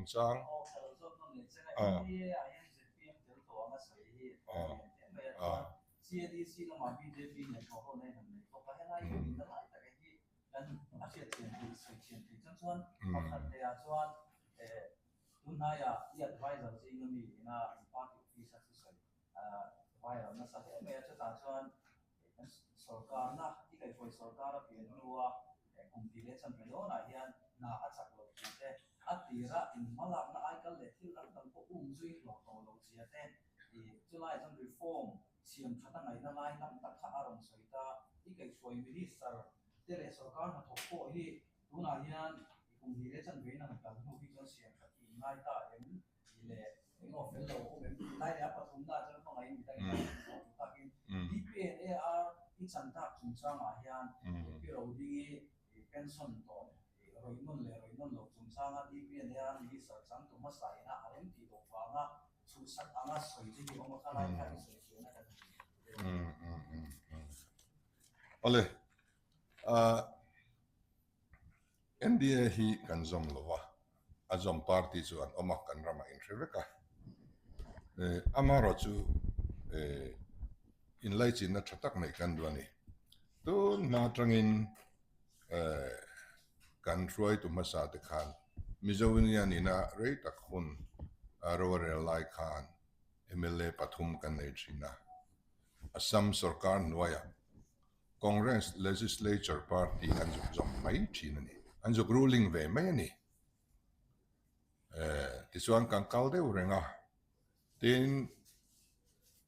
chungchang a a Sorkarna i kaihhruai sorkar a pian hnua kum tih leh chanve dawnah hian hna a chak loh thu te, a tira inhmalakna aikal leh thil dang dang pawh um zui hlawh tawh loh zia te, chulaiah chuan reform siam that a ngaihna lai tam tak kha a rawn sawi ta. I kaihhruai minister te leh sorkar hnathawk pawh hi tunah hian kum hnih leh chanve in a han kal hnu hi chuan siam that hi inngai ta em? Tih leh eng aw fel lo awm em tih lai leh a pathumna ah chuan hmangaih in midang in a hmuh tur takin DPNAR i chan tak chungchangah hian Pi Rodingi pension tawh rawih nawn leh rawih nawn loh chungchanga DPNAR Minister changtu hmasa ina a rem tih loh vanga chhuhsak anga sawi te hi awm a kha lai kha i sawi fiahna kan ti. Awle, NDA hi kan zawm lo va, a zawm party chu an awm a, kan ramah inhre vek a. Amaherawh chu inlaichinna tha tak neih kan duh a ni. Tun hma atangin kan hruaitu hmasa te khan Mizo Union ina rei tak hun rorel lai khan mla pathum kan nei thin a, Assam sorkar hnuaiah Congress Legislature Party an zuk zawm mai thin a ni. An zuk ruling ve mai a ni. Tichuan kan kal deuh reng a, tin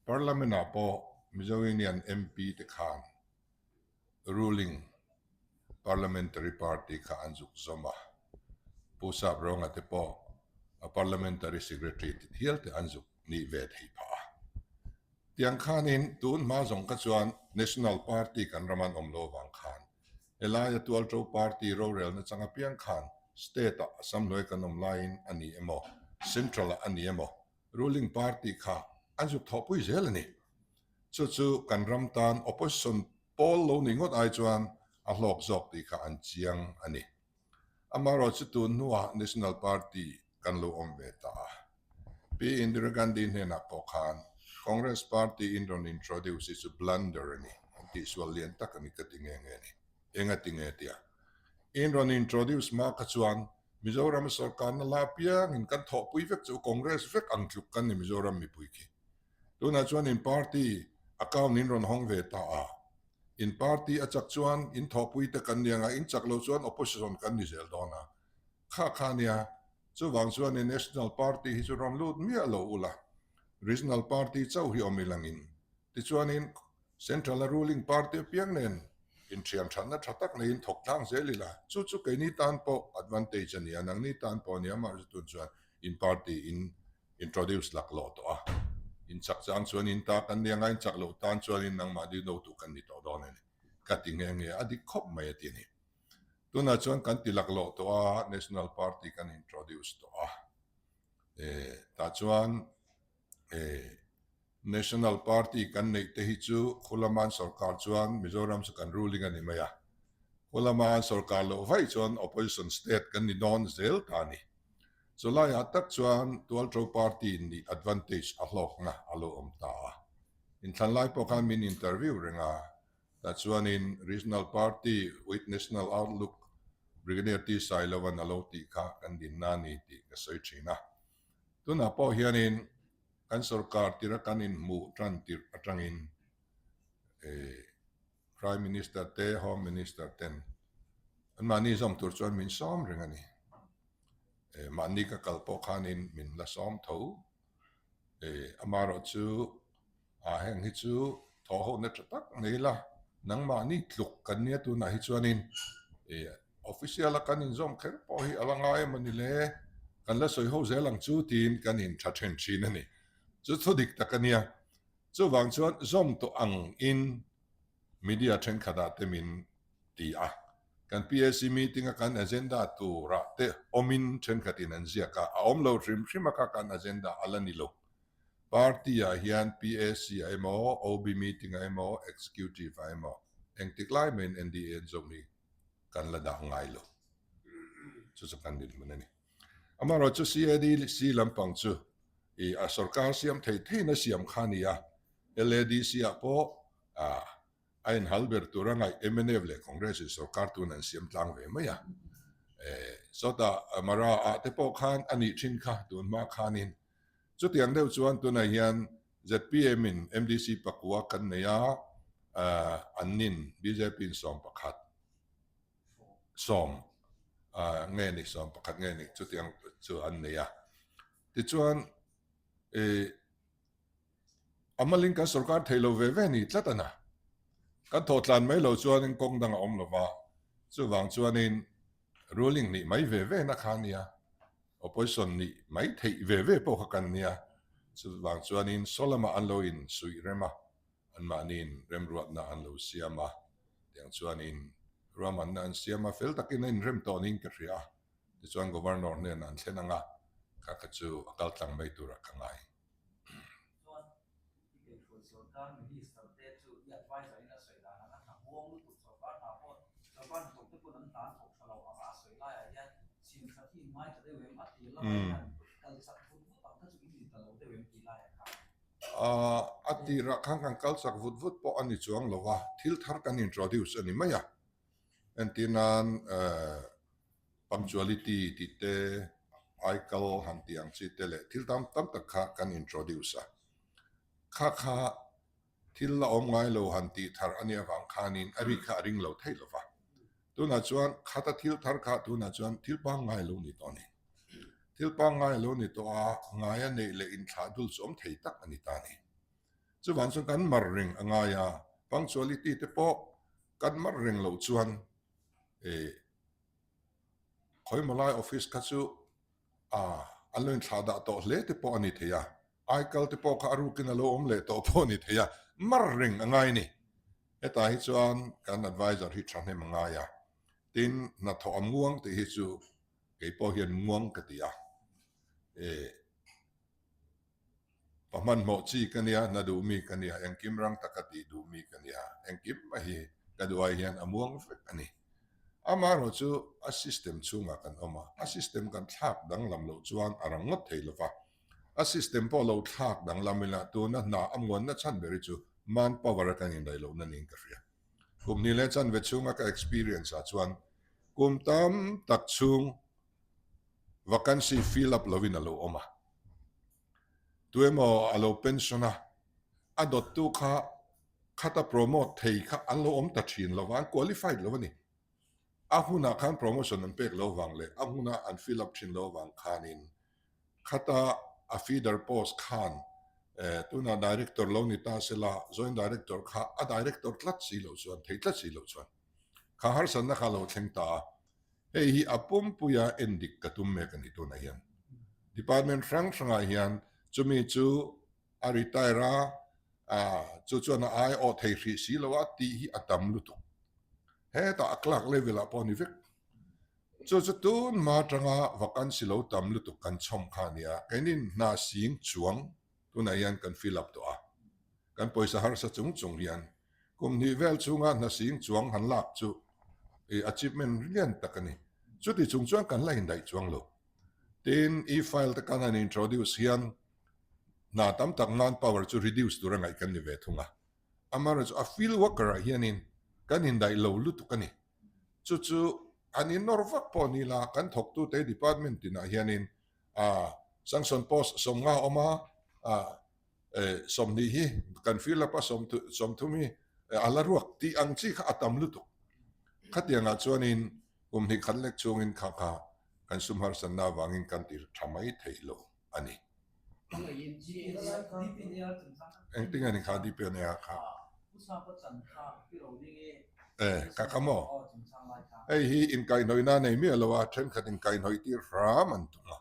Parliament ah pawh Mizo Union MP te khan ruling Parliamentary Party kha an zuk zawm a, Pu Sap Rawnga te pawh a Parliamentary Secretary ti hial te an zuk nih ve thei phah a. Tiang khanin tun hma zawng kha chuan National Party kan ram an awm lo vang khan helaia Tualṭo Party rorelna chang apiang khan State ah Assam hnuai kan awm laiin a ni emaw Central ah a ni emaw ruling party kha an zuk thawhpui zel a ni. Chu chu kan ram tan opposition pawl lo ni ngawt ai chuan a hlawk zawk tih kha an chiang a ni. Amaherawh chu tun hnuah National Party kan lo awm ve ta a. Pi Indira Gandhi hnenah pawh khan Congress Party in rawn introduce hi chu blunder a ni, an tihsual lian tak a ni ka ti nge nge a ni. Enga ti nge tia? In rawn introduce hma kha chuan Mizoram sorkarna la apiangin kan thawhpui vek chu Congress vek ang tluk kan ni Mizoram mipui khi. Tunah chuan in party account in rawn hawng ve ta a, in party a chak chuan in thawhpui te kan ni anga in chak lo chuan opposition kan ni zel dawn a, kha kha nia, chuvang chuan in national party hi chu rawn lut miah lo ula, regional party chauh hi awm ilangin, tichuanin central a ruling party apiang nen inthian thatna tha tak neiin thawk tlang zel ila, chu chu keini tan pawh advantage a ni a, nangni tan pawh a ni a, amaherawhchu chuan in party in introduce laklawh tawh a, in chak chang chuan in ta kan nia ngain chak loh tan chuanin nangmahni notu kan ni tawh dawn a ni ka ti nghe nghe a dik khawp mai a ti a ni. Tunah chuan kan ti laklawh tawh a, National Party kan introduce tawh a, eh tah chuan eh National Party kan neih te hi chu Khulaman sorkar chuan Mizoram chu kan ruling a ni mai a, Khulaman sorkar loh vaih chuan opposition state kan ni dawn zel ta a ni. Chulaiah tak chuan Tualṭo Party nih advantage a hlawkna a lo awm ta a. Inthlan lai pawh khan min interview reng a, tah chuanin Regional Party with National Outlook Brigadier T Sailova'n a lo tih kha kan dinna a ni tih ka sawi thin a. Tunah pawh hianin kan sorkar tirh a kan inhmuh tan tirh atangin Prime Minister te Home Minister ten anmahni zawm tur chuan min sawm reng a ni. Mahni ka kal pawh khanin min la sawm tho. Amaherawh chu ah heng hi chu thawh ho na tha tak nei la, nangmahni tluk kan nia tunah hi chuanin official a kan inzawm kher pawh hi a la ngai emaw ni le, kan la sawi ho zel ang chu tiin kan intha then thin a ni. Chu thu dik tak a nia. Chuvang chuan zawm tawh ang in media thenkhatah te min ti a, kan PAC meeting a kan agenda turah te awmin thenkhatin an ziak a, a awm lo hrim hrim a kha kan agenda a la ni lo. Party ah hian PAC ah emaw, OB meeting ah emaw, Executive ah emaw engtik lai maiin NDA an zawm hi kan la dah ngai lo. Chu chu kan dinhmun a ni. Amaherawhchu CADC lampang chu ih a sorkar siam thei theiin a siam kha a ni a, LADC ah pawh ah a inhal ber tur a ngaih mnf leh Congress in sorkar tun an siam tlang ve mai a. Eh sawtah Mara ah te pawh khan a nih thin kha tun hma khanin chutiang deuh chuan tunah hian zpm in MDC pakua kan nei a, annin bjp in 11 sawm nge ni 11 nge ni chutiang chu an nei a. Tichuan eh A malin kan sorkar thei lo ve ve ni tlat a na. Kan thawh tlan mai lo chuanin kawng dang a awm lo va, chuvang chuanin ruling nih mai ve ve na kha a nia, opposition nih mai theih ve ve pawh kha kan nia, chuvang chuanin saw lamah an lo insuih rem a, anmahniin remruatna an lo siam a, tiang chuanin ruahmanna an siam a, fel takin a inrem tawh niin ka hria a, tichuan Governor hnenah an thlen ang a, kha kha chu a kal tlang mai turah ka ngai. Chuan i keihruai sorkar minister te chu i advisor in a sawi dan ang a hna huang lutuk sorkar hna pawh sorkar hnathawk te pawn an hna an thawk tha lo ang a a sawi laiah hian chhim that hi in ngai ta deuh em a tir lamah hian kal chak vut vut ang kha chu in ni ta lo deuh em tih laiah khan. A tirah khan kan kal chak vut vut pawh a ni chuang lo a, thil thar kan introduce a ni mai a. Entir nan punctuality tih te, aikal han tih ang chi te leh thil tam tam tak kha kan introduce a. Kha kha thil la awm ngai lo han tih thar a nih avang khanin a ri kha a ring lo thei lo va. Tunah chuan khata thil thar kha tunah chuan thil pangngai lo ni tawh a ni. Thil pangngai lo ni tawh a, ngaia neih leh inthlah dul chu awm thei tak a ni ta a ni. Chuvang chuan kan mar reng a ngai a, punctuality te pawh kan mar reng loh chuan eh khawimaw lai office kha chu ah an lo inthlah dah tawh hle te pawh a ni thei a, aikal te pawh kha a rukin a lo awm leh tawh pawh a ni thei a, mar reng a ngai a ni. Hetah hi chuan kan advisor hi thahnem a ngai a, tin hnathawh a muang tih hi chu kei pawh hian muang ka ti a, eh. Pa hmanhmawh chi ka nia, hna duh mi ka nia, engkim rang taka tih duh mi ka nia, engkim a hi ka duh ai hian a muang vek a ni. Amaherawh chu a system chhungah kan awm a, a system kan thlak danglam loh chuan a rang ngawt thei lova. A system pawh lo thlak danglam ila tuna hna a muanna chhan ber hi chu manpower a kan indaih lohna niin ka hria. Kum hnih leh chanve chhunga ka experience ah chuan kum tam tak chhung vacancy fill up lovin a lo awm a. Tuemaw a lo pension a, a dawttu kha khata promote thei kha an lo awm ta thin lo va, an qualified lo a ni. A hunah khan promotion an pek lo vang leh a huna an fill up thin lo vang khanin khata a feeder post khan tunah director lo ni ta sela, joint director kha a director tlat si loh chuan, thei tlat si loh chuan kha harsatna kha a lo thleng ta a. Hei hi a pumpuia endik ka tum mek a ni tunah hian. Department hrang hrangah hian chumi chu a retire a, chu chuan a ai awh thei hrih si lo a tih hi a tam lutuk. Hetah a clerk level ah pawh a ni vek. Chu chu tun hma atanga vacancy lo tam lutuk kan chhawm kha a nia. Keinin hna sing chuang tunah hian kan fill up tawh a. Kan pawisa harsa chung chung hian kum hnih vel chhunga hna sing chuang han lak chu i achievement lian tak a ni. Chuti chung chuan kan la indaih chuang lo. Tin, e-file te kan han introduce hian hna tam tak manpower chu reduce tur a ngaih kan ni ve thung a. Amaherawhchu a field worker ah hianin kan indaih lo lutuk a ni. Chu chu han innawr vak pawh ni la, kan thawktute department tinah hianin a sanction post 50 awm a, 20 hi kan fill up a, 30 hi a la ruak tih ang chi kha a tam lutuk. Khatiangah chuanin kum hnih khat lek chhungin kha kha kan sum harsatna avangin kan ti tha mai thei lo a ni. Engtin a ni kha DPNA kha? Eh, ka kha maw? Hei hi inkaihhnawihna nei miah lo a, thenkhat inkaihhnawih tir hram an tum a.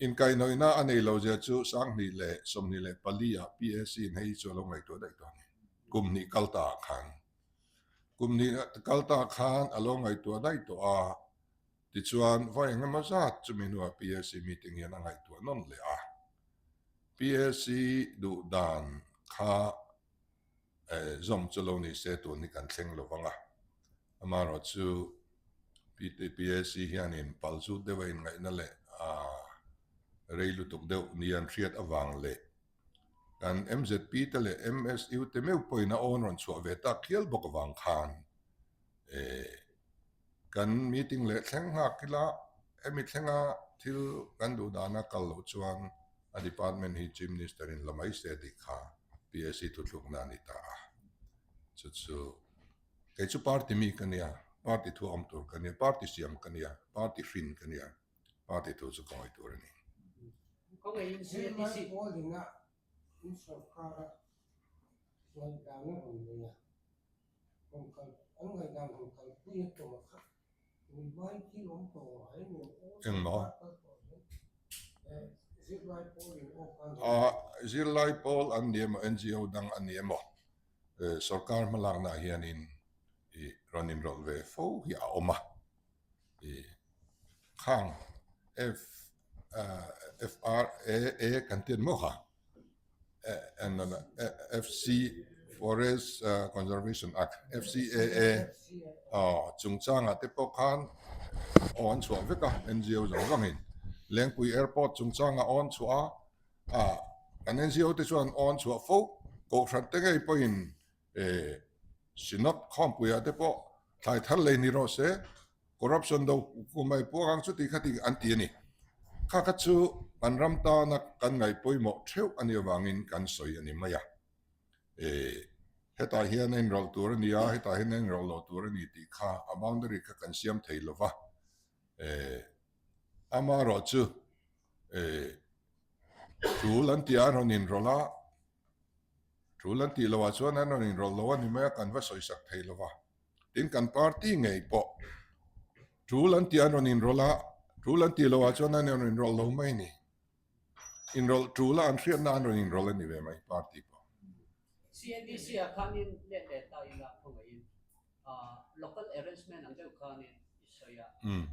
Inkaihhnawihna a nei lo zia chu 2024 ah PAC in hei chu a lo ngaihtuah daih tawh a ni. Kum hnih kal ta ah khan. Kum hnih kal ta khan a lo ngaihtuah daih tawh a, tichuan vawi engemaw zat chumi hnuah PAC meeting hian a ngaihtuah nawn leh a. PAC duh dan kha zawm chu lo ni se tun hi kan thleng lo vang a, amaherawhchu. PAC hianin pal zut deuh a inngaihna leh a rei lutuk deuh ni an hriat avang leh kan MZP te leh MSU te meuh pawhin a awn rawn chhuah ve tak hial bawk avang khan kan meeting leh thleng nghak ila hemi thlenga thil kan duh dana kal loh chuan a department hi Chief Minister in la mai se tih kha PAC thuthlukna a ni ta a. Chu chu kei chu party mi ka nia, party thu awm tur ka nia, party siam ka nia, party hrin ka nia, party thu chu ka ngawi tur a ni. Zirlai pawl ina in sorkara ngaihdan a rawn nei a, rawn kal an ngaihdan rawn kalpui a tum a kha tunlai thil awm tawh ngai nen aw Engmaw? sorkar kal tawh hian eh zirlai pawl in aw khan Ah, zirlai pawl an ni emaw NGO dang an ni emaw sorkar hmalaknaah hianin ih rawn inrawlh ve fo hi a awm a, ih khang F F R A A kan ti an maw kha FC Forest Conservation Act FCAA chungchangah te pawh khan aw an chhuah vek a NGO zawng zawngin Lengpui Airport chungchangah aw an chhuah a. A, kan NGO te chuan awn chhuah fo, Kohhran te ngei pawhin eh Synod khawmpuiah te pawh thlai thar lei ni rawh se, corruption do kumai puak ang chuti kha ti an ti a ni. Kha kha chu kan ram tana kan ngaih pawimawh theuh a nih avangin kan sawi a ni mai a. Eh, hetah hian a inrawlh tur a ni a, hetah hian a inrawlh loh tur a ni tih kha a boundary kha kan siam thei lo va. Eh, amaherawh chu eh tul an tih ah an rawn inrawlh a, tul an tih loh ah chuan an rawn inrawlh lo a ni mai a, kan va sawisak thei lo va. Tin kan party ngei pawh tul an tih ah an rawn inrawlh a, tul an tih loh ah chuan an rawn inrawlh lo mai a ni. Inrawlh tul a an hriatna an rawn inrawlh a ni ve mai party pawh. CNDC ah khanin let leh ta ila khawngaihin Local arrangement ang deuh khanin i sawi a,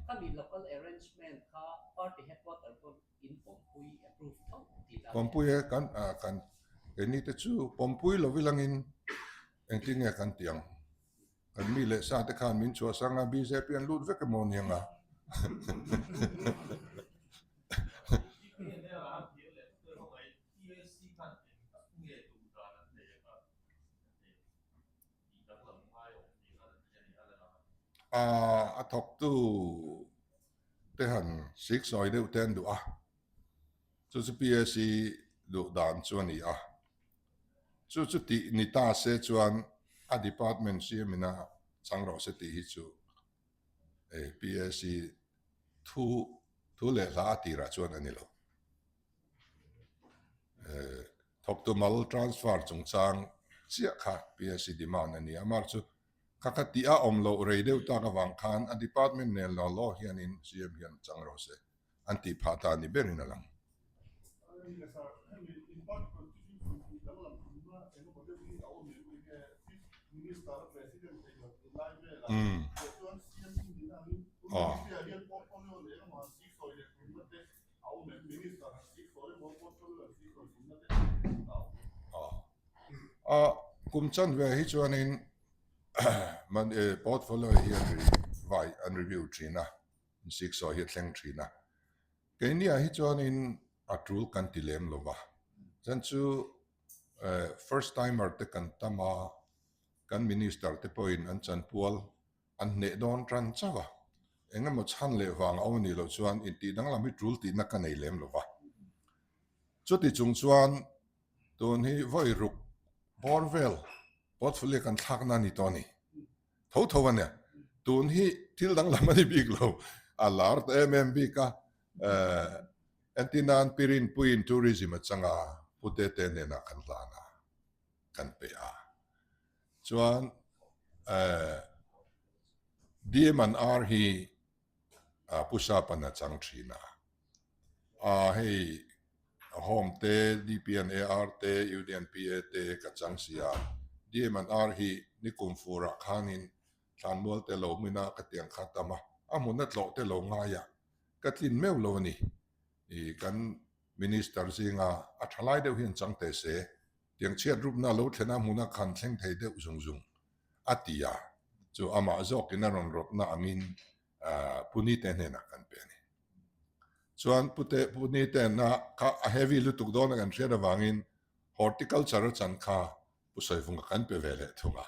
khami local arrangement kha party headquarter pawn in pawmpui approve tho tih dan. Pawmpui e, kan kan keini te chu pawmpui lo ilangin engtin nge kan tih ang? Kan mi leh sa te khan min chhuah sang a, bjp an lut vek emaw aniang a. A thawktu te han sik sawi deuh te an duh a, chu chu PAC duh dan chu a ni a, chu chu tih ni ta se chuan a department siam ina chang rawh se tih hi chu PAC thu thu leh hla a tirah chuan a ni lo. Thawktu mal transfer chungchang chiah kha PSC demand a ni a, amah chu kha kha tih a awm loh rei deuh tak avang khan a department nen law law hianin CM hian chang rawh se an tih phah ta ni berin a lang. A kum chan ve hi chuanin man e portfolio hi an ri vai an review thin a, siksaw hi a thleng thin a. Keini ah hi chuanin a tul kan ti lem lo va, chuan chu first timer te kan tam a, kan minister te pawhin an chanpual An hneh dawn tan chauh a, eng emaw chhan leh vang a awm a nih loh chuan intih danglam hi tul tihna ka nei lem lo va. Chuti chung chuan tun hi vawi ruk bawr vel portfolio kan thlakna a ni tawh a ni. Tho tho a nia. Tun hi thil danglam a ni bik lo, a lar ta em em bik a. Entir nan Pirinpuiin tourism a chang a, Pu Tete hnenah kan hlan a. kan pe a. Chuan DM and R hi Pu Sapan a chang thin a. A hei Home te, DP and AR te, UD and PA te ka chang si a. DM and R hi nikum furah khanin thlanmual te lo hmina ka tiang kha tam a, a hmun a tlawh te lo ngai a, ka tlin meuh lo a ni. Kan Minister zinga a tha lai deuh hian chang teh se, tiang chhiat rupna lo thlen a hmuna khan thleng thei deuh zung zung a ti a, chu amah zawkin a rawn rawtna angin Pu Nite hnenah kan pe a ni. Chuan Pute Pu Nite na kha a heavy lutuk dawn a kan hriat avangin horticulture a chan kha Pu Sawivunga kan pe ve leh thung a.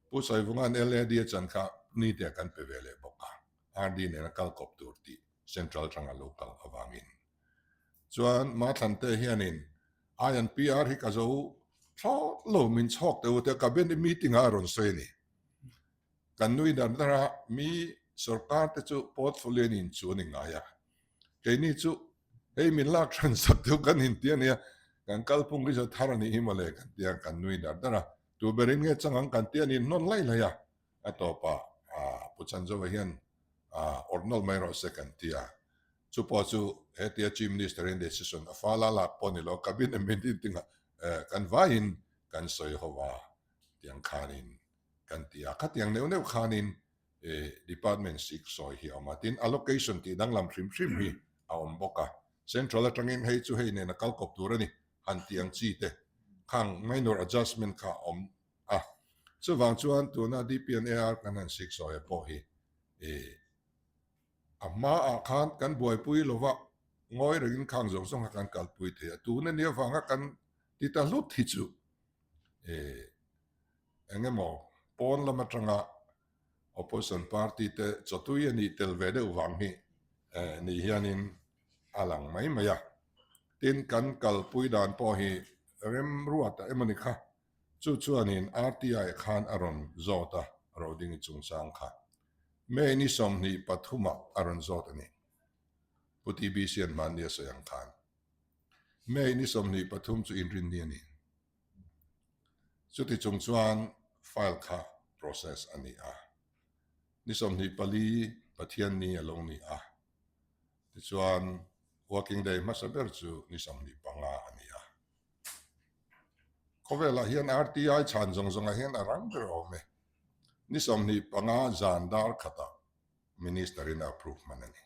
Pu Sawivunga'n LAD a chan kha Pu Nite kan pe ve leh bawk a, RD nena kal kawp tur tih Central atanga lo kal avangin. Chuan Mathlante hianin INPR hi ka zo thlawt lo min chhawk teh u tia Cabinet meeting ah a rawn sawi a ni. Kan nui dar dar a, mi sorkar te chu portfolio in inchu a ni ngai a, keini chu hei min lak hran sak deuh kan inti a nia, kan kalphung hi chu thar a nih hi mawle kan ti a, kan nui dar dar a, tu berin nge chang ang kan ti a ni hnawn lai lai a, a tawpah Pu Chanzova hian awrh nawlh mai rawh se kan ti a, chu pawh chu hetia Chief Minister in decision a fal a lak pawh ni lo, Cabinet meeting ah kan vaiin kan sawi ho a, tiang khanin kan ti a, khatiang neuh neuh khanin department sik sawi hi a awm a, tin allocation tih danglam hrim hrim hi a awm bawk a, central atangin hei chu hei nen a kal kawp tur a ni han tih ang chi te khang minor adjustment kha a awm a, chuvang chuan tuna DPNAR kan han sik sawi a pawh hi a hmaah khan kan buaipui lova ngawi rengin khang zawng zawng kha kan kalpui thei a, tuna nia vanga kan ti ta hlut hi chu Eng emaw pawn lam atanga opposition party te chawtui a nih tel ve deuh vang hi ni hianin a lang mai mai a. Tin, kan kalpui dan pawh hi remruata emaw ni kha, chu chuanin RTI khan a rawn zawt a, Rodingi chungchang kha. May ni 23 ah a rawn zawt a ni. Pu TBC an hmanni a sawi ang khan. May ni 23 chu inrinni a ni. Chuti chung chuan file kha process a ni a, ni 24 Pathianni a lo ni a, tichuan working day hmasa ber chu ni 25 a ni a. Khawvelah hian RTI chhan zawng zawngah hian a rang ber awm e. Ni 25 zan dar khatah Minister in a approve hman a ni.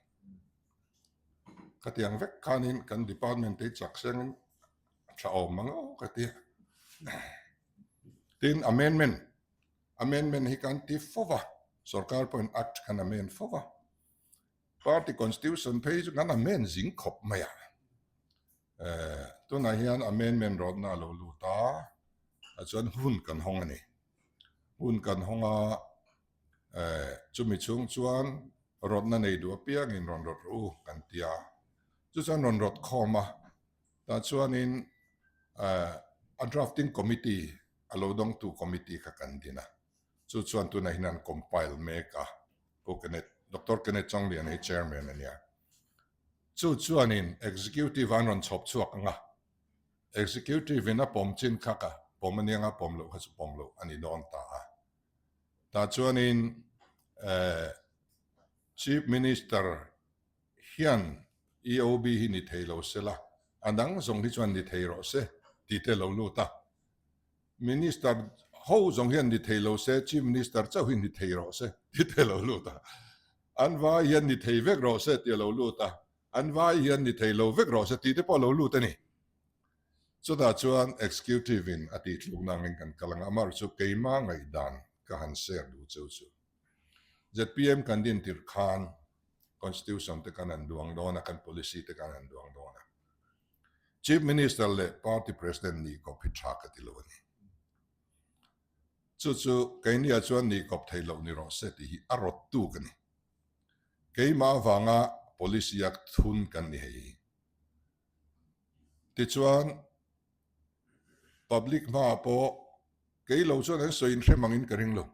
Khatiang vek khanin kan department te hi chak sengin a tha awm ang aw ka ti a. Tin, amendment, amendment hi kan ti fo va, sorkar pawhin act kan amend fo va. Party constitution phei chu kan amend zing khawp mai a. Eh, tunah hian amendment rawtna a lo lut a, ah chuan hun kan hawng a ni. Hun kan hawng a, eh, chumi chhung chuan rawtna nei duh apiangin rawn rawt rawh u kan ti a. Chu chuan rawn rawt khawm a, tah chuanin eh, a drafting committee a lo dawngtu committee kha kan din a. Chu chuan tunah hian an compile mek a, Pu Kenneth, Doctor Kenneth Changlian hi chairman a nia. Chu chuanin executive an rawn chhawp chhuak ang a, executive in a pawm chin kha ka pawm aniang a, pawm loh kha chu pawm loh a ni dawn ta a. Tah chuanin eh Chief Minister hian EOB hi ni thei lo se la, a dang zawng hi chuan ni thei rawh se tih te lo lut a. Minister ho zawng hian ni thei lo se, Chief Minister chauh hi ni thei rawh se tih te lo lut a. An vai hian ni thei vek rawh se tih a lo lut a, an vai hian ni thei lo vek rawh se tih te pawh a lo lut a ni. Chutah chuan Executive in a tih tlukna angin kan kal ang a, amaherawh chu keima ngaihdan ka han share duh cheu chu. Zpm kan din tirh khan Constitution te kan han duang dawn a, kan policy te kan han duang dawn a. Chief Minister leh Party President nih kawp hi tha ka ti lo a ni. Chu chu keiniah chuan nih kawp thei loh ni rawh se tih hi a rawttu ka ni. Keimah avanga policy a thun kan ni hei hi. Tichuan, public hmaah pawh kei lo chuan an sawi inhrem angin ka ring lo.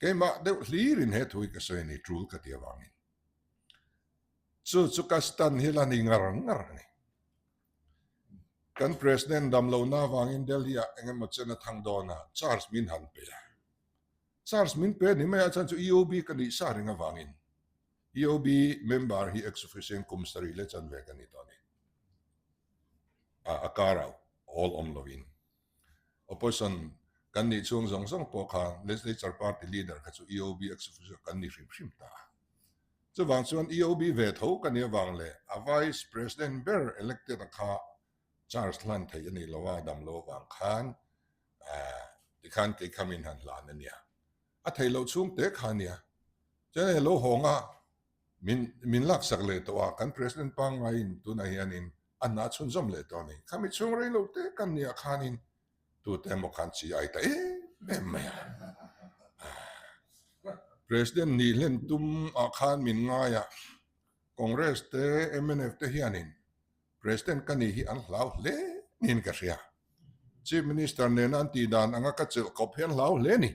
Keimah deuh hlirin he thu hi ka sawi a ni, tul ka ti avangin. Chu chu ka stand hi la ni ngar ngar a ni. Kan President dam lohna avangin Delhi-ah eng emaw chen a thang dawn a, charge min han pe a. Charge min pe ni mai ah chuan chu EOB ka nih sa reng avangin EOB member hi ex-officio kum sarih leh chanve ka ni tawh a ni. A karah awl awm lovin Opposition kan nih chhung zawng zawng pawh khan Legislature Party Leader kha chu EOB ex-officio kan ni hrim hrim ta a. Chuvang chuan EOB ve tho ka nih avang leh a Vice President ber elected a kha charge hlan theih a nih lo a, dam lo avang khan tikhan kei kha min han hlan a nia. A theih loh chhung te kha a nia. Chuan hei lo hawng a, min min laksak leh tawh a, kan President pangngaiin tunah hianin a hna chhunzawm leh tawh a ni. Khami chhung rei lo te kan nia khanin tute emaw khan chi ai ta em em mai a. President nih hlen tum ah khan min ngai a, Congress te mnf te hianin President ka nih hi an hlau hle niin ka hria. Chief Minister nena an tih dan anga ka chelh kawp hi an hlau hle ni.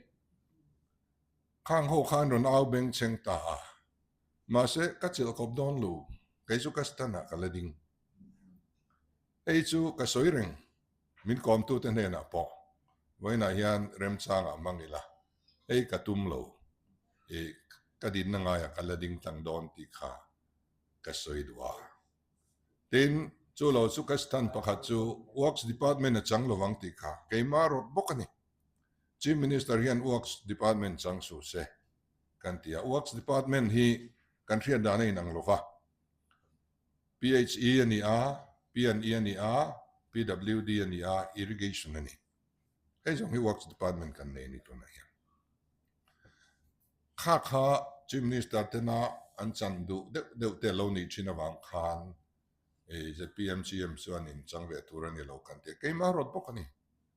Khang ho khan rawn au beng chheng ta a. Mahse, ka chelh kawp dawn lo, kei chu ka stand ah ka la ding. Hei chu ka sawi reng, min kawmtute hnenah pawh vawiinah hian remchangah hmang ila, hei ka tum lo, ih ka dinna ngaiah ka la ding tlang dawn tih kha ka sawi duh a. Tin, chu lo chu ka stand pakhat chu Works Department a chang lovang tih kha keimah rawt bawk a ni. Chief Minister hian Works Department chang suh se kan ti a. Works Department hi kan hriat dan a inang lova. PHE a ni a, P&E a ni a, PWD a ni a, Irrigation a ni. Hei zawng hi Works Department kan nei a ni tunah hian. Kha kha Chief Minister tena an chan duh deuh deuh te lo nih thin avang khan zpm CM chuan in chang ve tur a ni lo kan ti a, keimah rawt bawk a ni.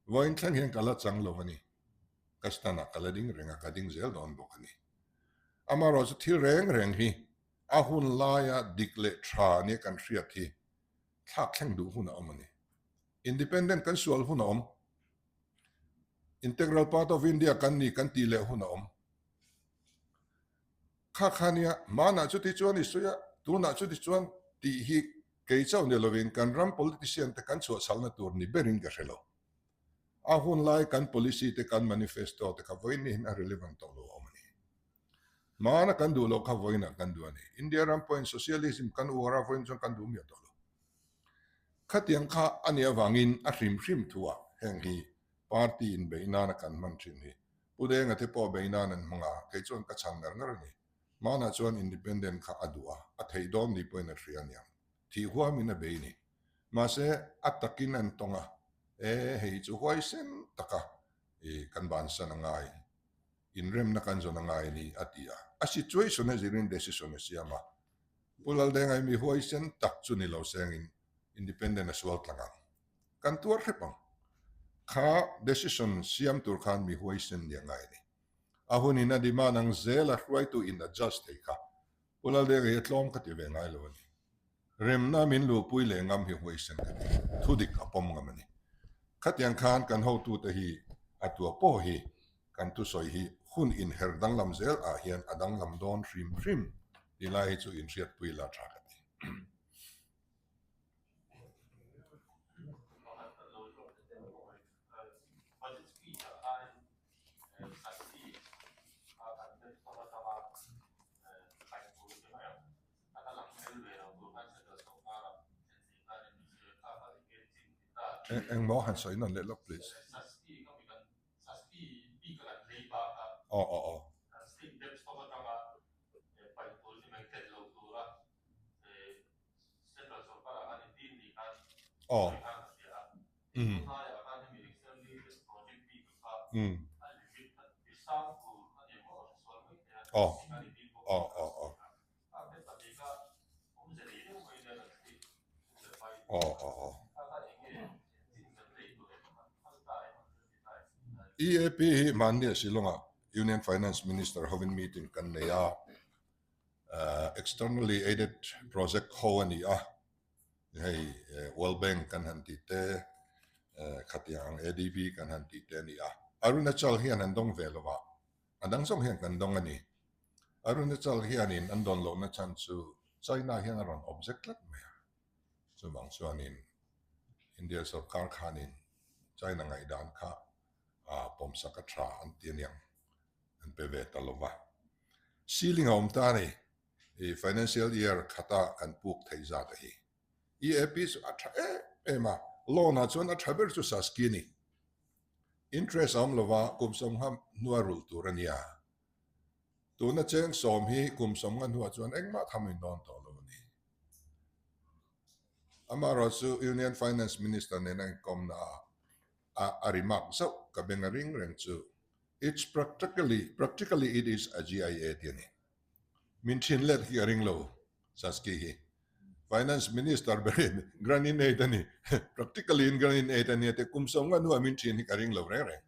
Vawiin thleng hian ka la chang lo a ni. Ka stand ah ka la ding reng a, ka ding zel dawn bawk a ni. Amaherawhchu thil reng reng hi a hun laia dik leh tha nia kan hriat hi thlak thleng duh hun a awm a ni. Independent kan sual hun a awm. Integral part of India kan ni kan tih leh hun a awm. Kha kha nia, hmanah chuti chuan i sawi a, tunah chuti chuan tih hi kei chauh ni lovin kan ram politician te kan chhuahchhalna tur ni berin ka hre lo. A hun lai kan policy te kan manifesto te kha vawiin nihin a relevant tawh lo a awm a ni. Hmana kan duh loh kha vawiinah kan duh a ni. India ram pawhin socialism kan uar a, vawiin chuan kan duh miah tawh lo. Khatiang kha a nih avangin a hrim hrim thuah heng hi party inbeih nana kan hman thin hi Pu Denga te pawh beih nan an hmang a, kei chuan ka chhan ngar ngar a ni. Hmanah chuan independent kha a duh a, a theih dawn ni pawhin a hria aniang. Thih huamin a bei ni. Mahse, a takin an tawng a, e hei chu huaisen taka i kan bansan a ngai. Inremna kan zawn a ngai a ni, a ti a. A situation a zirin decision a siam a. Pu Laldengai mi huaisen tak chu ni lo sengin independent a sual tlang ang. Kan tuar hrep ang. Kha decision siam tur khan mi huaisen ni a ngai a ni. A hunin a demand ang zel a hruaitu in adjust thei kha. Pu Laldengai a tlawm ka ti ve ngai lo a ni. Remna min luhpui leh ngam hi huaisen ka ti. Thudik a pawm ngam a ni. Khatiang khan kan hotute hi a tua pawh hi kan thusawi hi hun inher danglam zel ah hian a danglam dawn hrim hrim tih lai hi chu inhriatpui la tha ka ti. Engmaw han sawi nawn leh lawk please. Aw aw aw. Aw. Um. Um. Aw. Aw aw aw. Aw aw aw. EAP hi mahni a Shillong-ah Union Finance Minister hovin meeting kan nei a, externally aided project ho a ni a, hei World Bank kan han tih te, khatiang ang ADB kan han tih te a ni a. Arunachal hian an dawng ve lo a, a dang zawng hian kan dawng a ni. Arunachal hianin an dawn lohna chhan chu China hian a rawn object tlat mai a, chuvang chuanin India sorkar khanin China ngaihdan kha pawmsak a tha an ti aniang an pe ve ta lova. Ceiling a awm ta a ni, i financial year khata kan puk theih zat a hi. EAP chu a tha em em a, loan ah chuan a tha ber chu Saski a ni. Interest a awm lova kum sawmnga hnua rulh tur a nia. Tuna cheng sawm hi kum sawmnga hnuah chuan engmah tham in dawn tawh lo a ni. Amaherawh chu Union Finance Minister nena inkawmna ah a a remark zauh ka beng a ring reng chu, It's practically, practically it is a GIA ti a ni. Min thin let hi ka ring lo Saski hi. Finance Minister berin grant in aid a ni, practically in grant in aid a nia te kum sawm nga hnuah min thin hi ka ring lo reng reng.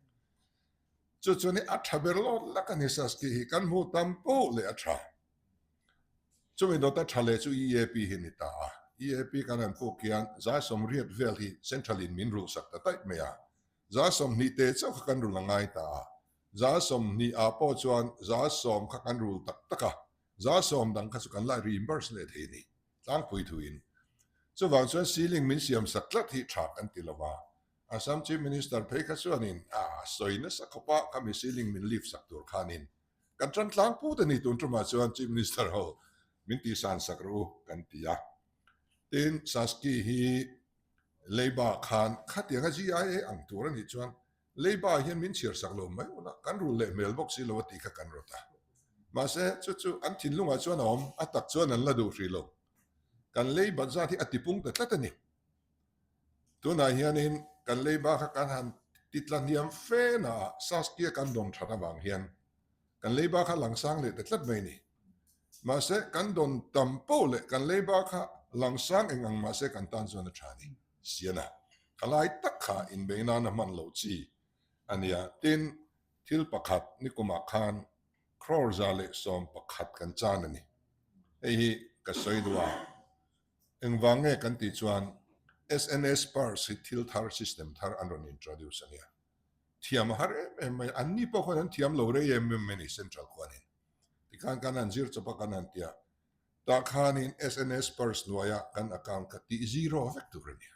Chu chuan hi a tha ber lawt lak a ni Saski hi, kan hmuh tam poh leh a tha. Chumi dawta tha leh chu EAP hi ni ta a, EAP kan han puk hian 180 vel hi Central in min rulhsak ta taih mai a, 20 te chauh kha kan rulh a ngai ta a, 20 ah pawh chuan 10 kha kan rul tak tak a, 10 dang kha chu kan la reimburse leh thei a ni, tlangpui thuin. Chuvang chuan ceiling min siam sak tlat hi tha kan ti lo va, Assam Chief Minister phei kha chuanin a sawi nasa khawp a, khami ceiling min lift sak tur khanin kan tan tlangput a ni tun tumah chuan Chief Minister ho min tihsan sak rawh u kan ti a. Tin, Saski hi Leiba khan khatianga GIA ang tur a nih chuan Leiba hian min chhiar sak lo mai ula, kan rul leh hmel bawk si lo a tih kha kan rawt a. Mahse, chu chu an thinlungah chuan a awm, a tak chuan an la duh hrih lo. Kan leibat zat hi a tipung ta tlat a ni. Tunah hianin kan leiba kha kan han titla hniam fe naah Saskia kan dawn that avang hian kan leiba kha langsang leh ta tlat mai a ni. Mahse, kan dawn tam poh leh kan leiba kha langsang eng ang mahse kan tan chuan a tha a ni. Siana, ka lai tak kha inbei nana hman loh chi a nia. Tin, thil pakhat nikumah khan crore 111 kan chan a ni. Hei hi ka sawi duh a, engvang nge kan tih chuan SNS Purse hi thil thar, system thar an rawn introduce a nia. Thiam a har em em mai a, anni pawh khuan an thiam lo rei em em mai a ni central khuanin. Tikhan kan han zir chawp a kan han tia. Tah khanin SNS purse hnuaia kan account kha tih zero vek tur a nia.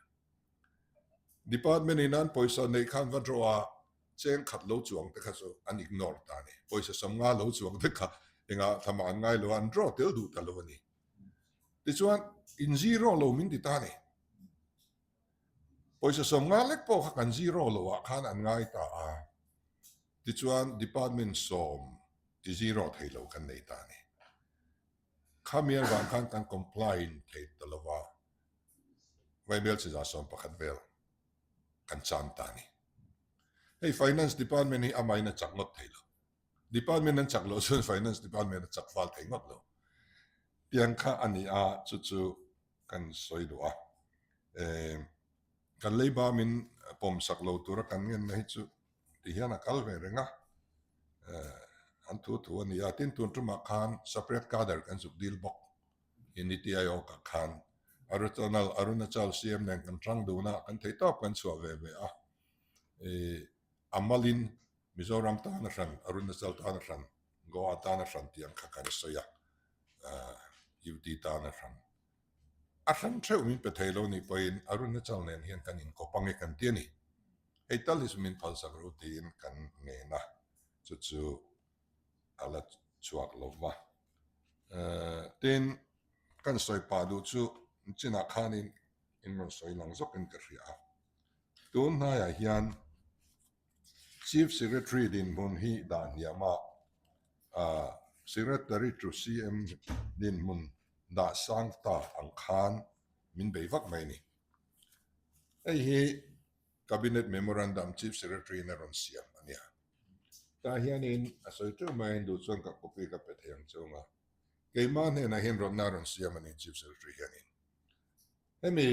Department in an pawisa neih khan va draw a, cheng khat lo chuang te kha chu an ignore ta a ni. Pawisa 50 lo chuang te kha engah thamah an ngai lo a, an draw tel duh ta lo a ni. Tichuan in zero lo min ti ta a ni. Pawisa 50 lek pawh kha kan zero lo ah khan an ngai ta a, tichuan department sawm ti zero thei lo kan nei ta a ni. Khami avang khan kan comply in thei ta lo va, Vaibel chi 111 vel kan chan ta a ni. Hei Finance department hi amahin a chak ngawt thei lo. Department an chak loh chuan Finance department a chak fal thei ngawt lo. Tiang kha a ni a, chu chu kan sawi duh a, kan leiba min pawm sak lo tura kan ngenna hi chu ti hian a kal ve reng a, an thu thu a ni a, tin tun tumah khan separate cadre kan zuk dil bawk i Niti Aayog ah khan Arutanal Arunachal CM nen kan tang dun a, kan theihtawp kan chhuah ve ve a, a malin Mizoram tan a hran, Arunachal tan a hran, Goa tan a hran tih ang kha kan sawi a, UT tan a hran. A hran theuh min pe thei lo nih pawhin Arunachal nen hian kan inkawp ang e kan ti a ni. Hei tal hi chu min phalsak ru tiin kan ngen a, chu chu a la chhuak lo va. Tin, kan sawi pah duh chu chinah khanin in rawn sawi lang zawkin ka hria a. Tun hnaiah hian Chief Secretary dinhmun hi dah hniam a, Secretary to CM dinhmun dah sang ta ang khan min bei vak mai a ni. Hei hi Cabinet Memorandum Chief Secretary in a rawn siam a nia. Tah hianin a sawi teuh mai a, duh chuan ka copy ka pe thei ang che ung a. Keimah hnenah hian rawnna a rawn siam a ni Chief Secretary hianin. Hemi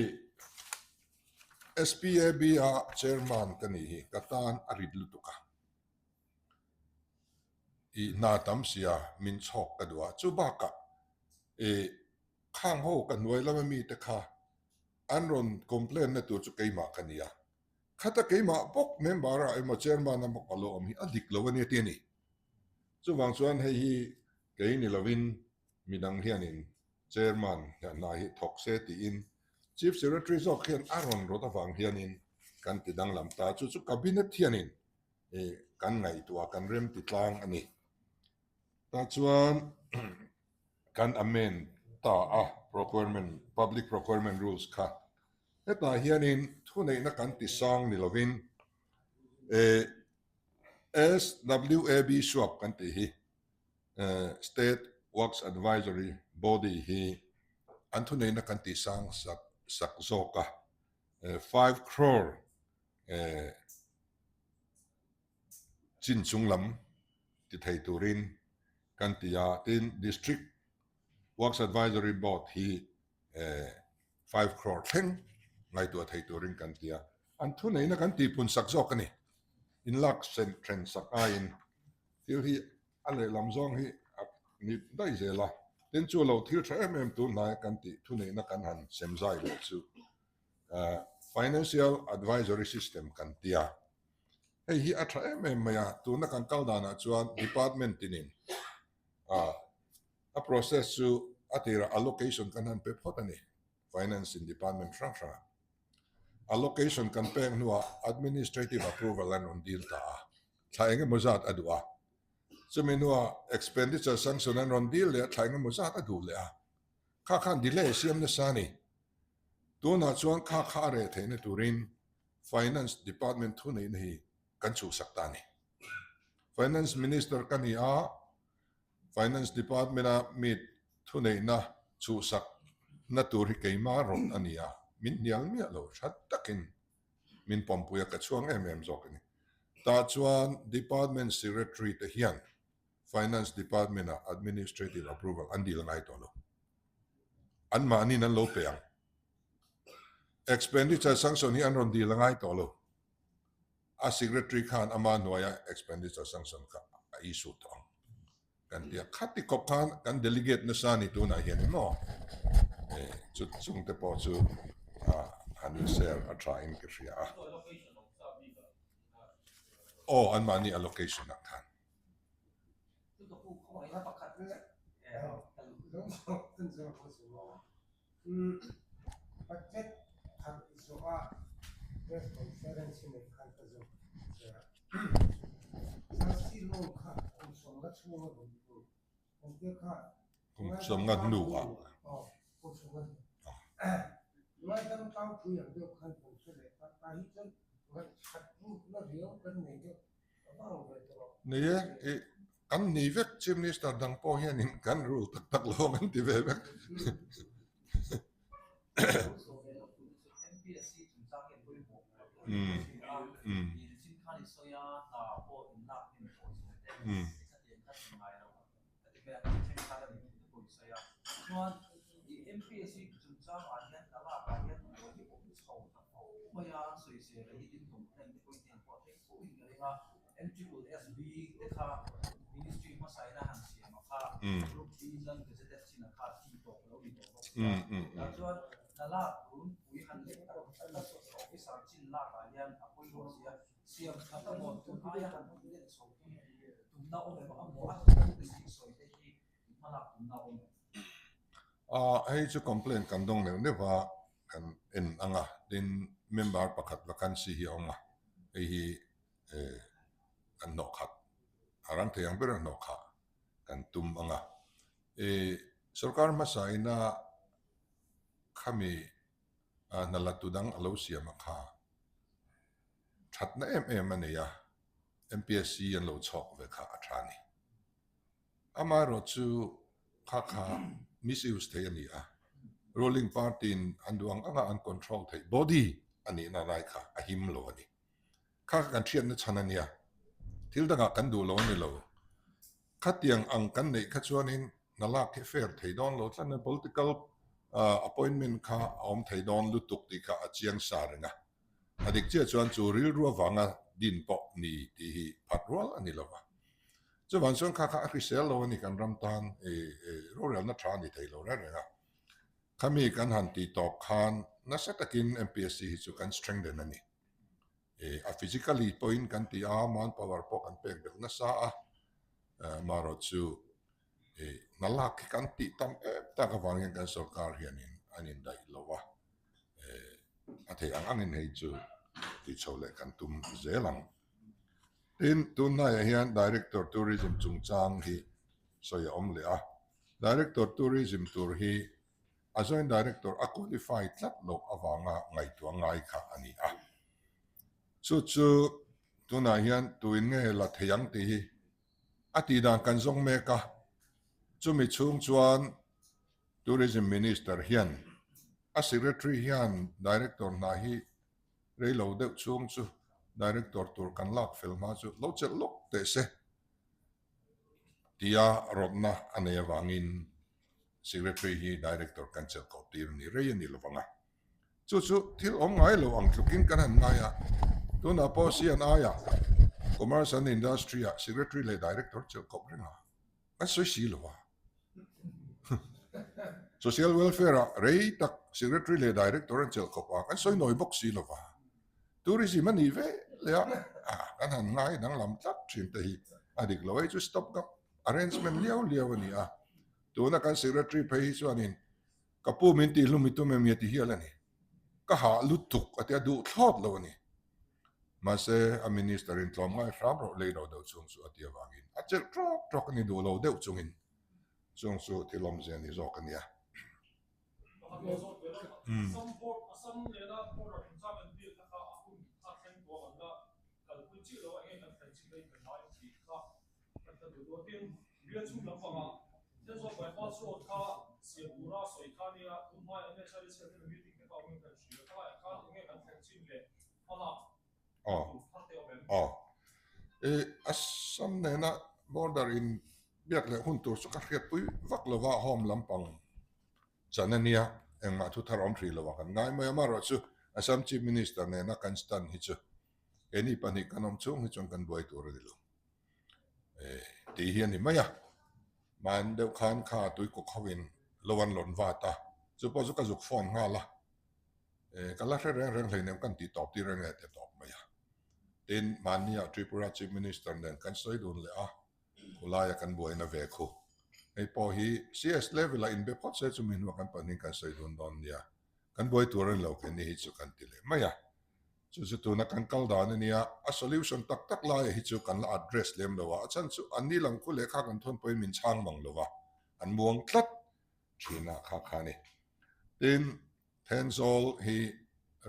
SPAB a chairman ka nih hi ka tan a rit lutuk a, i hna tam sia min chhawk ka duh a, chu bakah i khang ho ka hnuai lama mite kha an rawn complain na tur chu keimah ka ni a, khata keimah bawk member ah emaw chairman a bawk a lo awm hi a dik lo a nia ti a ni. Chuvang chuan hei hi kei ni lovin midang hianin Chairman hian hna hi thawk se tiin Chief Secretary zawk hian a rawn rawt avang hianin kan ti danglam ta. Chu chu Cabinet hianin kan ngaihtuah kan rem ti tlang a ni. Tah chuan kan amend ta a procurement, Public Procurement Rules kha. Hetah hianin thuneihna kan ti sang ni lovin SWAB suap kan tih hi State Works Advisory Body hi an thuneihna kan tih sang sak sak zawk a, 5 crore chin chung lam ti thei turin kan ti a, tin District. Works Advisory Board hi 5 crore thleng ngaihtuah thei turin kan ti a, an thuneihna kan tihpun sak zawk a ni. Inlak then sak aiin thil hi a lehlam zawng hi a ni daih zel a, tin chu lo thil tha em em tun hnai kan tih thuneihna kan han sem zai leh chu Financial Advisory System kan ti a, hei hi a tha em em mai a, tuna kan kal danah chuan department tinin a process chu a tirah allocation kan han pe phawt a ni, Finance in department hrang hrangah. Allocation kan pek hnuah administrative approval an rawn dil ta a, thla eng emaw zat a duh a. Chumi hnuah expenditure sanction an rawn dil leh a, thla eng emaw zat a duh leh a. Kha khan delay siam nasa a ni. Tunah chuan kha kha a reh theihna turin Finance Department thuneihna hi kan chhuhsak ta a ni. Finance Minister ka ni a, Finance Department-a mi thuneihna chhuhsak na tur hi keimah rawt a ni a, min hnial miah lo tha takin min pawmpui a, ka chhuang em em zawk a ni. Tah chuan Department Secretary te hian Finance Department-a Administrative Approval an dil ngai tawh lo. Anmahniin an lo pe ang. Expenditure Sanction hi an rawn dil a ngai tawh lo. A secretary khan ama hnuaia expenditure sanction kha a issue tawh ang kan ti a, khati khawp khan kan delegate nasa ni tunah hian emaw chu chungte pawh chu han in share a tha in ka hria a. Aw anmahni allocation ah khan. Budget thar zawh a press conference hi nei khan ka zawk che a. Chelsea loan kha kum sawmnga chhunga rawn tur kum te kha Kum sawmnga hnu ah. Aw, kum sawmnga hnu. Ngaidam tlangpui ang deuh khan kan hre leh ta. Tah hi chuan ngaihkhat rukna riau kan nei deuh a vang ve tawh. Nei e, i Kan ni vek Chief Minister dang pawh hianin kan rul tak tak lo ang an ti ve vek. MSSB te kha Ministry hmasaina han siam a kha Group B non gazetted chin a kha ti tawp lo ni tawh bawk sia. Tah chuan hna lak runpui han leh tak tak officer chin lak ah hian a pawimawh sia. Siam that a maw tun aia han let chho tum tumna awm em a maw a policy sawi te hi hma lak tumna awm em? Hei chu complaint kan dawng neuh neuh a, kan en ang a, tin member pakhat vacancy hi a awm a, hei hi kan hnawh khat a rang thei ang ber a hnawh khah kan tum ang a. Sorkar hmasa ina khami hna la tu dang a lo siam a kha thatna em em a nei a, MPSC an lo chhawk ve kha a tha a ni. Amaherawh chu kha kha misuse thei a ni a, ruling party in an duh ang anga an control theih body a nihna lai kha a him lo a ni. Kha kha kan hriatna chhan a nia, thil dangah kan duh lo a ni lo. Khatiang ang kan neih kha chuanin hna lak hi fair thei dawn lo tlat a, political appointment kha a awm thei dawn lutuk tih kha a chiang sa reng a. A dik chiah chuan chu rilru avanga din pawh ni tih hi phat rual a ni lo va. Chuvang chuan kha kha a hrisel lo a ni kan ram tan rorelna tha a ni thei lo reng reng a. Khami kan han tih tawp khan nasa takin MPSC hi chu kan strengthen a ni. A physically pawhin kan ti a, manpower pawh kan pek belh nasa a, marawh chu hna lak hi kan tih tam em tak avangin kan sorkar hianin an indaih lo a. A theih ang angin hei chu tih chho leh kan tum zel ang. Tin, tun hnaiah hian Director Tourism chungchang hi sawi a awm leh a. Director Tourism tur hi a Joint Director a qualify tlat loh avanga ngaihtuah ngai kha a ni a. Chu chu tunah hian tuin nge la thei ang tih hi a tihdan kan zawng mek a. Chumi chhung chuan Tourism Minister hian a Secretary hian Director hna hi rei lo deuh chhung chu Director tur kan lak fel hma chu lo chelh lawk teh se tia rawtna a nei avangin. Secretary hi Director kan chelh koh tir ni rei a ni lovang a. Chu chu thil awm ngai lo ang tlukin kan han ngai a, tunah pawh CNI ah Commerce and Industry ah Secretary leh Director chelh kawp reng a, kan sawi si lo a. Social Welfare ah rei tak Secretary leh Director an chelh kawp a, kan sawi nawi bawk si lo va. Tourism a nih ve leh a, kan han ngai danglam tlat thin te hi a dik lo. Hei chu stop gap arrangement liau liau a ni a, tuna kan Secretary phei hi chuanin Ka pu min tih hlum i tum em nge ti hial a ni. Ka hah lutuk a tia duh thlawt lo a ni. Mahse, a minister in tlawm ngai hram rawh lei lo deuh chung chu a ti avangin a chelh tawk tawk a ni duh lo deuh chungin chung chu thil awmzia ni zawk a nia. Kan ta duh dawtin bial chhung lampangah Thenzawl bypass road kha siam tura sawi kha nia tun hmaiah NHIDC ah hian meeting te kha awmin kan hria khalaiah khan enge kan thlen chin leh hmalak tur thar te awm em? Aw. I Assam nena border in biak leh hun tur chu ka hriatpui vak lova home lampang chan a nia engmah thu thar awm hrih lovah kan ngai mai a, amaherawhchu Assam Chief Minister nena kan stand hi chu keini pahnih kan awm chhung hi chuan kan buai tur a ni lo. Tih hi a ni mai a, mahni deuh khan kha tuikuk ho in lo an lawn vat a, chu pawh chu ka zuk phone nghal a, ka la hre reng reng hleinem kan tih tawp tir reng e ti tawp mai a. Tin, mahnia Tripura Chief Minister nen kan sawi dun leh a, khulaia kan buaina ve khu. Hei pawh hi CS level ah inbe phawt se chumi hnuah kan pahnih kan sawi dun dawn nia, kan buai tur a ni lo kei ni hi chu kan ti leh mai a. Chu chu tuna kan kal dan a nia, a solution tak tak laia hi chu kan la address lem lo a, a chhan chu an ni lang khu lehkha kan thawn pawhin min chhang mang lo va, an muang tlat thin a kha kha a ni. Tin, Thenzawl hi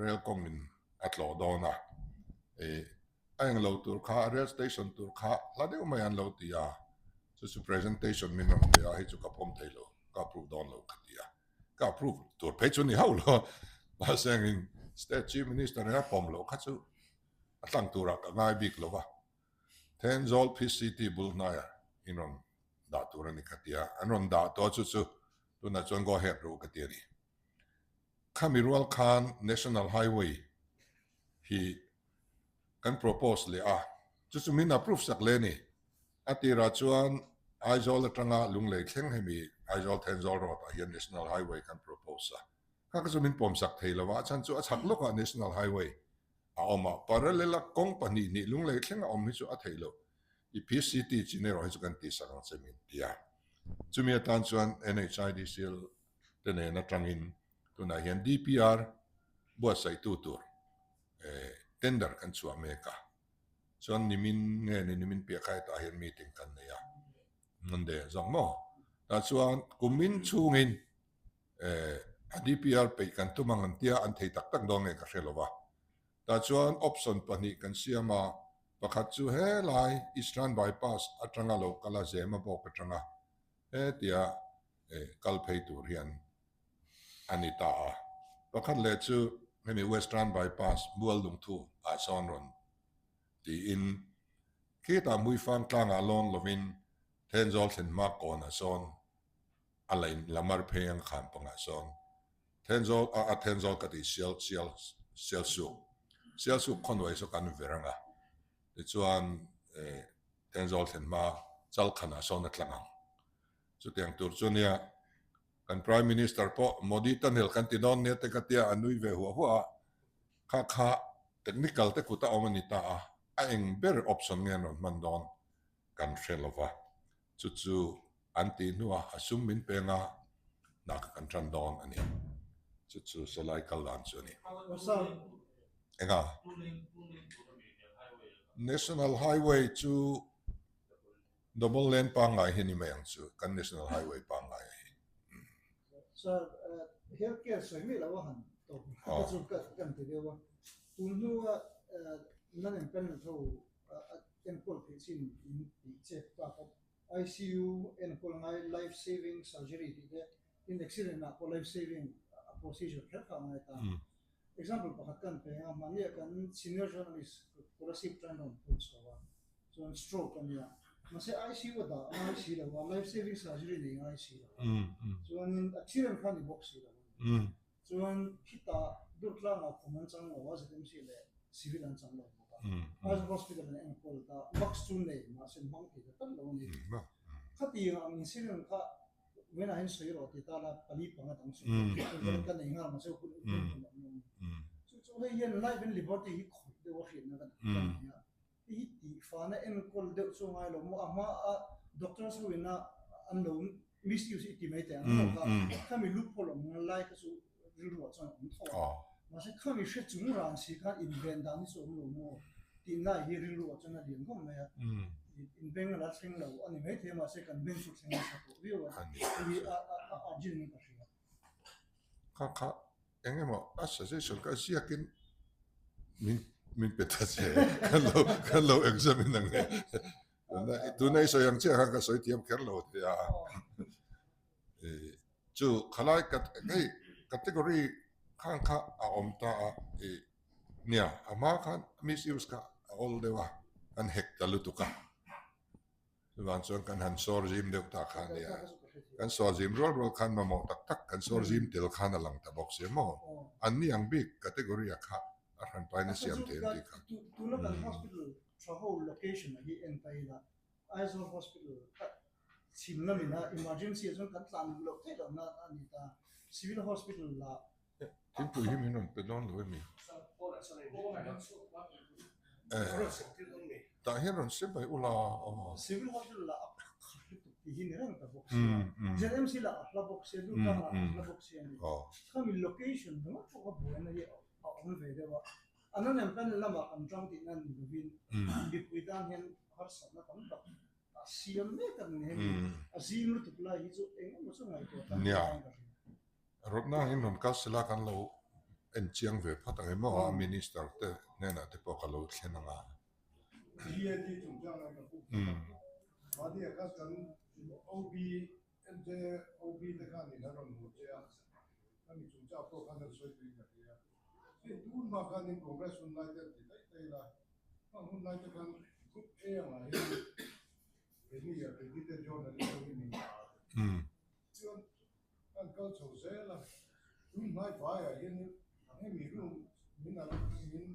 rail kawngin a tlawh dawn a, ih a eng lo tur kha rail station tur kha hla deuh mai an lo ti a, chu chu presentation min rawn pe a, hei chu ka pawm thei lo, ka approve dawn lo ka ti a. Ka approve tur phei chu ni hauh lo mahse engin state chief minister nen a pawm loh kha chu a tlang turah ka ngai bik lo va, Thenzawl PCT bul hnaiah in rawn dah tur a ni ka ti a, an rawn dah tawh chu chu tunah chuan go ahead ru ka ti a ni. Khami rual khan National Highway hi kan propose leh a, chu chu min approve sak leh a ni. A tirah chuan Aizawl atanga Lunglei thleng hemi Aizawl Thenzawl Road ah hian National Highway kan propose a, kha kha chu min pawmsak thei lo a, a chhan chu a chhak lawkah National Highway a awm a, parallel a kawng pahnih hnih Lunglei thleng a awm hi chu a theih loh. I PCT chin erawh hi chu kan tihsak ang che min ti a. Chumi atan chuan NHIDCL te nen atangin tunah hian DPR buatsaihtu tur tender kan chhuah mek a. Chuan nimin nge ni nimin piah kha hetah hian meeting kan nei a, Monday ah zawk maw? Tah chuan kumin chhungin eh a DPR peih kan tum ang an tia an thei tak tak dawn nge ka hre lo va. Tah chuan option pahnih kan siam a, pakhat chu helai Eastern Bypass atanga lo kal a Zema bawk atanga hetia eh kal phei tur hian a ni ta a. Pakhat leh chu hemi Western Bypass mual lungthu ah sawn rawn tiin khitah Hmuifang tlangah lawn lovin Thenzawl thlen hma kawnah sawn a la in la mar phei ang khan pangah sawn Thenzawl a a Thenzawl ka tih sial sial Sialsuk Sialsuk khawhnuai saw kan ver ang a tichuan eh Thenzawl thlen hma Chalkhanah sawn a tlang ang chutiang tur chu nia Kan Prime Minister pawh Modi tunnel kan ti dawn nia te ka tia a nui ve huah huah a, kha kha technical te kut a awm a ni ta a, a eng ber option nge an rawn hman dawn kan hre lo va, chu chu an tih hnuah a sum min peng a, hna kha kan tan dawn a ni. Chu chu Salai kal dan chu a ni. Enga? National Highway chu Double lane pangngai hi ni mai ang chu, kan national highway pangngai a hi. Sir, health care sawi miah lo a han tawp ka chu ka kan ti deuh a. Tun hnua nan in panel ho enkawl theih chin in tih che tak a, ICU enkawl ngai life saving surgery tih te, tin accident ah pawh life saving procedure kher kha a ngai ta. Example pakhat kan pe a, mahnia kan senior journalist Kolasib tan rawn phun chho a, chuan stroke a nia. Mahse ICU a dah ngai si lo a, life saving surgery nei ngai si lo a. Chuanin a thirem kha ni bawk si lo a ni. Chuan khitah Durtlangah khum an chang lo a, ZMC leh Civil an chang lo bawk a. Aizawl Hospital an enkawl ta, mask chu nei mahse hmang thei ta tlat lo a ni. Khatiang ang incident kha Venah hian sawi rawh ti ta la, pali panga dang sawi rawh ti ta ka nei nghal mahse hun hun hun awm lo a ni. Chu chu hei hian life and liberty hi khawih deuh a hriatna ka nei a. Hei hi tihfana enkawl deuh chu a ngai lo maw? A hma a doctors ho ina an lo misuse i ti mai teh ang maw kha? Khami loophole awm lai kha chu rilru ah chuan a awm tho a. Mahse khami hre chung ran si khan inven dan hi chu a awm lo maw? Tih lai hi rilru ah chuan a lian khawp mai a. Inbeng a la thleng lo a ni maithei a mahse kan beng chu thleng nasa tawh viau a. Hei hi a urgent in ka hria. Kha kha eng emaw a suggestion kha ziakin min min pe ta che kan lo kan lo examine ang e tuna tuna i sawi ang chiah khan ka sawi thiam kher lo thei a chu khalai hei category khan kha a awm ta a i nia a hma khan misuse kha a awl deuh a kan hek ta lutuk a. Chuvang chuan kan han sawr zim deuh ta kha a nia. Kan sawr zim rual rual khan mamawh tak tak kan sawr zim tel khan a lang ta bawk si maw? An ni ang bik category a kha a hran pain a siam thei an tih kha. Tuna kan hospital tha ho location a hi en ta ila Aizawl hospital kha chhim lamin a emergency ah chuan kan tlan duh loh theih lohna a ni ta. Civil hospital lah Thingpui hi min rawn pe dawn lo emi? Tah hian rawn sem mai ula aw. Civil Hospital lah a khat lutuk tih hi ni reng ta bawk sia. ZMC lah a hla bawk sia, Durtlang lah a hla bawk sia a ni. Khami location ringawt pawh kha buaina hi a awm ve deuh a. A nanem panel lamah kan tang tihna ni lovin mipui tan hian harsatna tam tak a siam mek a ni hemi. A zing lutuk lai hi chu eng emaw chu ngaihtuah tak hian ka hria. Rawtna angin rawn kal sela kan lo en chiang ve phawt ang em aw a minister te hnenah te pawh ka lo thlen ang a. GAD chungchang a ka puk mahni ah khan kan OB MJ OB te khan in an rawn hmu che a khami chungchang pawh khan an sawi tuin ka hria hei tun hma khan in Congress hun lai te an ti daih daih la khang hun lai te khan group A angah hian keini accredited journalist ho hi min dah a chuan Kan kal chho zel a, tun hmai vaiah hian hemi room min min